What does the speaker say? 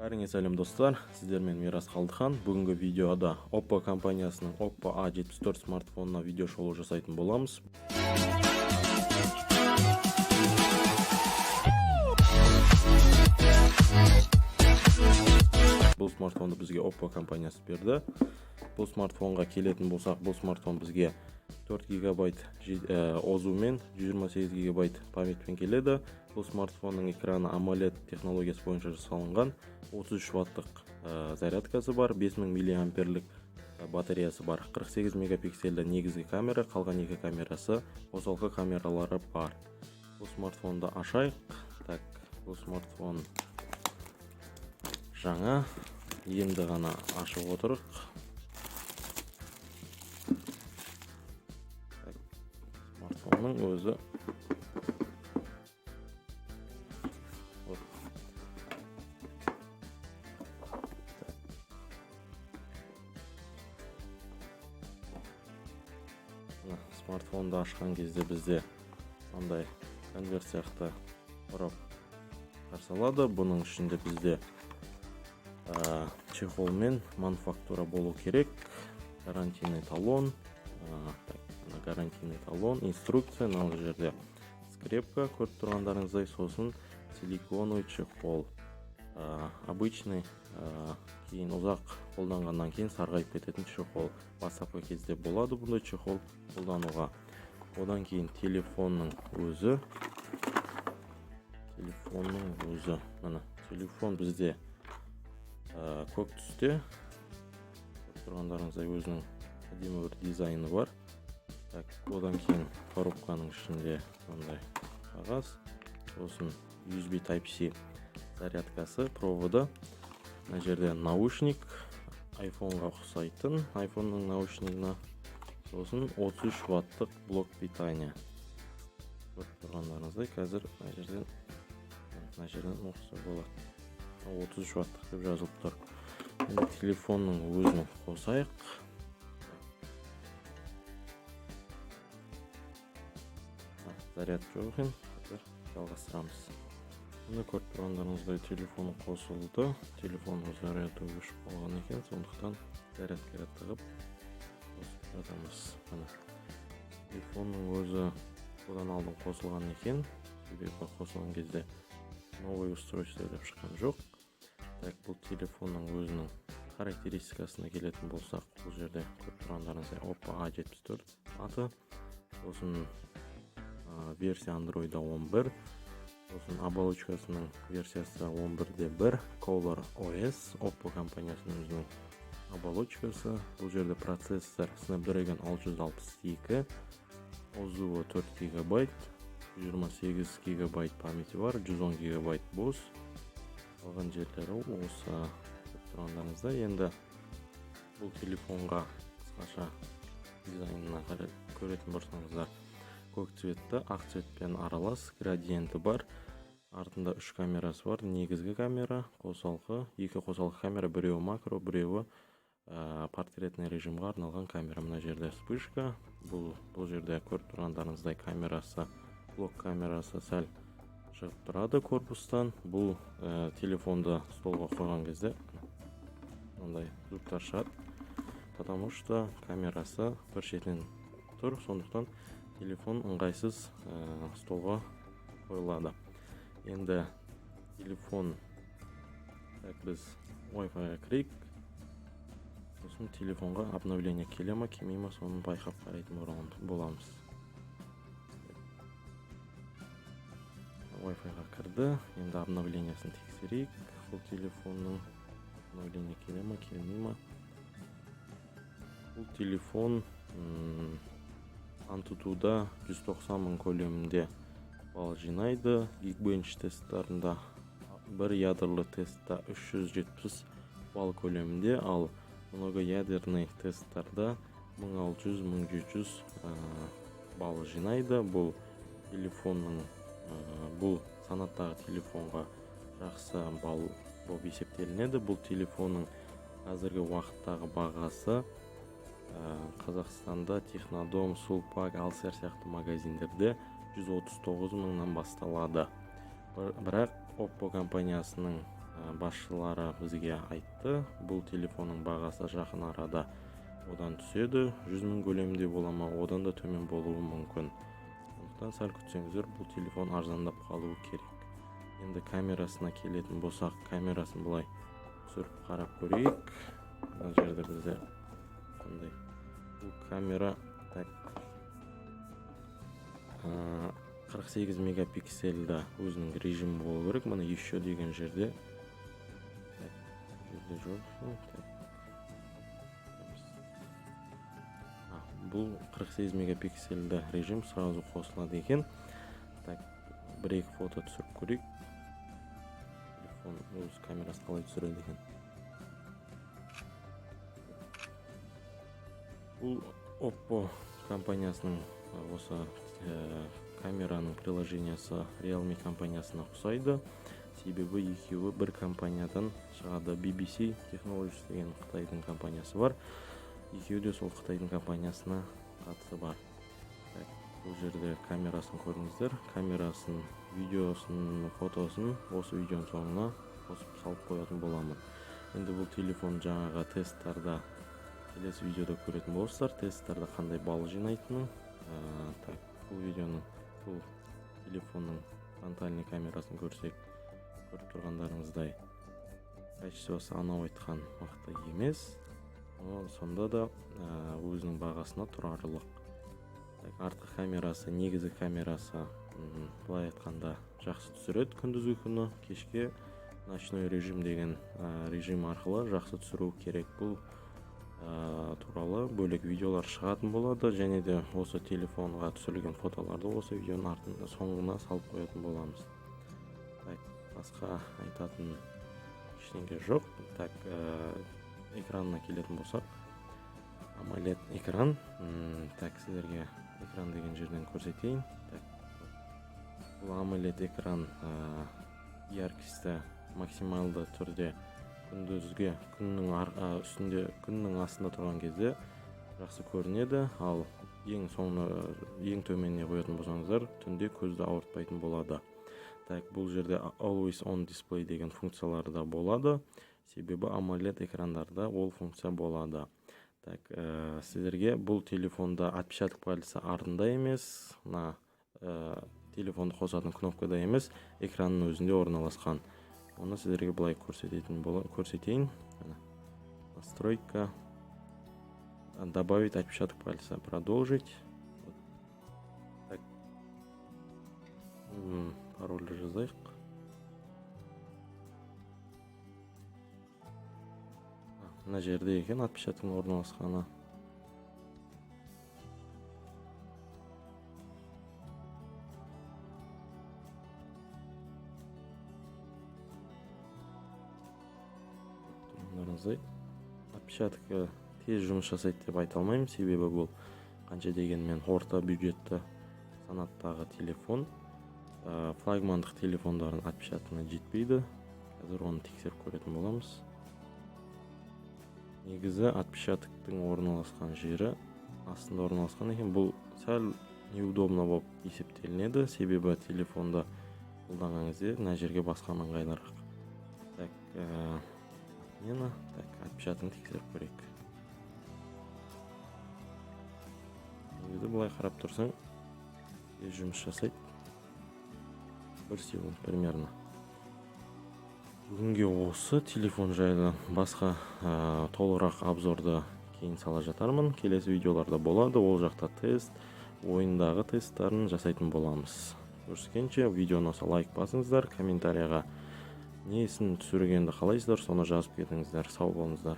Бәріңе сәлем, достар! Сіздермен Мирас Қалдыхан. Бүгінгі видеода Oppo компаниясының Oppo A74 смартфонына видео шолу жасайтын боламыз. Бұл смартфонды бізге Oppo компаниясы берді. Бұл смартфонға келетін болсақ, бұл смартфон бізге 4 гигабайт ОЗУ-мен, 128 гигабайт памятьпен келеді. Бұл смартфонның экраны AMOLED технологиясы бойынша жасалынған, 33 ваттық зарядкасы бар, 5000 миллиамперлік батареясы бар, 48 мегапиксельді негізгі камера, қалған екі камерасы қосалқы камералары бар. Бұл смартфонды ашайық. Так, бұл смартфон жаңа, енді ғана ашып отырық. Так, смартфонның өзі. Вот. Так. Мына смартфонды ашқан кезде бізде мынандай конверт сияқты орап қарсы алады. Бұның ішінде бізде чехол мен мануфактура болу керек, гарантийный талон, так, мына гарантийный талон, инструкция, мына жерде скрепка, көріп тұрғандарыңыздай, сосын силиконовый чехол, обычный, кейін ұзақ қолданғаннан кейін сарғайып кететін чехол. Бастапқы кезде болады бұндай чехол қолдануға. Одан кейін телефонның өзі, міне, телефон бізде көк түсте, көріп тұрғандарыңыздай, өзінің әдемі бір дизайны бар. Так, одан кейін коробканың ішінде мынандай қағаз, сосын USB Type C зарядкасы, проводы, мына жерде наушник, айфонға ұқсайтын, айфонның наушнигіне, сосын 33 ваттық блок питания. Көріп тұрғандарыңыздай, қазір мына жерден оқыса болады, 33 ваттық деп жазылып тұр. Енді телефонның өзін қосайық. Заряд жоқ екен, қазір жалғастырамыз. Міне, көріп тұрғандарыңыздай, телефон қосылды. Телефонның заряды өшіп қалған екен, сондықтан зарядкаға тығып қосып жатырмыз. Міне, телефонның өзі одан алдын қосылған екен, себебі қосылған кезде «новое устройство» деп шыққан жоқ. Так, бұл телефонның өзінің характеристикасына келетін болсақ, бұл жерде көріп тұрғандарыңыздай, Oppo A74 аты, сосын версия Android 11, сосын оболочкасының версиясы 11.1 Color OS, Oppo компаниясының өзінің оболочкасы. Бұл жерде процессор Snapdragon 662, ОЗУ 4 гигабайт, 128 гигабайт памяти бар, 110 гигабайт бос. Қалған жерлері осы, көріп тұрғандарыңыздай. Енді бұл телефонға қысқаша дизайнына көретін болсаңыздар, көк цветті, ақ цветпен аралас градиенті бар. Артында үш камерасы бар: негізгі камера, қосалқы екі қосалқы камера, біреуі макро, біреуі портретный режимға арналған камера. Мына жерде вспышка. Бұл жерде көріп тұрғандарыңыздай, камерасы, блок камерасы сәл шығып тұрады корпустан. Бұл телефонды столға қойған кезде мынандай звуктар шығады, потому что камерасы бір шетінен тұр, сондықтан телефон ыңғайсыз столға қойылады. Енді телефон, так, біз Wi-Fi-ға кірейік, сосын телефонға обновление келе ма, келмей ма, соны байқап қарайтын боламыз. Wi-Fi-ға кірді. Енді обновлениесін тексерейік. Бұл телефонның обновление келе ма, келмей ма? Бұл телефон Antutu'да 190 мың көлемінде балл жинайды. Geekbench тесттарында бір ядрлы тестта 370 балл көлемінде, ал многоядерный тесттарда 1600-1700 балл жинайды. Бұл телефонның, бұл санаттағы телефонға жақсы балл болып есептелінеді. Бұл телефонның қазіргі уақыттағы бағасы Қазақстанда Технодом, Сулпак, Алсер сияқты магазиндерде 139 мыңнан басталады. Бірақ Oppo компаниясының Басшылары бізге айтты, бұл телефонның бағасы жақын арада одан түседі, 100 мың көлемінде бола ма, одан да төмен болуы мүмкін. Сондықтан сәл күтсеңіздер, бұл телефон арзандап қалуы керек. Енді камерасына келетін болсақ, камерасын былай түсіріп қарап көрейік. Мына жерде бізде қандай бұл камера? Так, 48 мегапиксельді өзінің режимі болу керек. Мына еще деген жерде, так, жерде жоқ. Так, бұл 48 мегапиксельді режим сразу қосылады екен. Так, бір екі фото түсіріп көрейік, телефон өз камерасы қалай түсіреді екен. Бұл Oppo компаниясының осы камераның приложениясы Realme компаниясына ұқсайды, себебі екеуі бір компаниядан шығады. BBC Technologies деген қытайдың компаниясы бар, екеуі де сол қытайдың компаниясына қатысы бар. Так, бұл жерде камерасын көрдіңіздер. Камерасын, видеосын, фотосын осы видеоның соңына қосып салып қоятын боламын. Енді бұл телефон жаңағы тесттарда келесі видеода көретін боласыздар, тесттарда қандай балл жинайтынын. Так, бұл видеоның, бұл телефонның фронтальный камерасын көрсек, көріп тұрғандарыңыздай, качествосы анау айтқан мықты емес, но сонда да өзінің бағасына тұрарлық. Так, артқы камерасы, негізгі камерасы, былай айтқанда, жақсы түсіреді күндізгі күні, кешке ночной режим деген режим арқылы жақсы түсіру керек. Бұл туралы бөлек видеолар шығатын болады және де осы телефонға түсірілген фотоларды осы видеоның артында соңына салып қоятын боламыз. Так, басқа айтатын ештеңе жоқ. Так, экранына келетін болсақ, AMOLED экран. Так, сіздерге экран деген жерден көрсетейін. Так, бұл AMOLED экран яркості максималды түрде күндізге күннің үстінде, күннің астында тұрған кезде жақсы көрінеді, ал ең соңына, ең төменіне қоятын болсаңыздар, түнде көзді ауыртпайтын болады. Так, бұл жерде always on display деген функциялар да болады, себебі AMOLED экрандарда ол функция болады. Так, сіздерге бұл телефонда отпечаток пальца артында емес, мына телефонды қосатын кнопкада емес, экранның өзінде орналасқан. Оны сіздерге былай көрсететін көрсетейін. Міне, настройка, добавить отпечаток пальца, продолжить. Вот. Так, парольді жазайық. Мына жерде екен отпечатоктың орналасқаны. Тұрғандарыңыздай, отпечаткі тез жұмыс жасайды деп айта алмаймын, себебі бұл қанша дегенмен орта бюджетті санаттағы телефон. Флагмандық телефондардың отпечатогына жетпейді. Қазір оны тексеріп көретін боламыз. Негізі отпечатоктың орналасқан жері астында орналасқан екен. Бұл сәл неудобно болып есептелінеді, себебі телефонды қолданған кезде мына жерге басқан ыңғайлырақ. Так, отмена. Так, отпечатогын тексеріп көрейік. Негізі былай қарап тұрсаң, тез жұмыс жасайды, 1 секунд примерно. Бүгінге осы телефон жайлы. Басқа толығырақ обзорды кейін сала жатармын, келесі видеоларда болады. Ол жақта тест, ойындағы тесттарын жасайтын боламыз. Көріскенше! Видео ұнаса, лайк басыңыздар, комментарияға несін түсіргенді қалайсыздар, соны жазып кетіңіздер. Сау болыңыздар!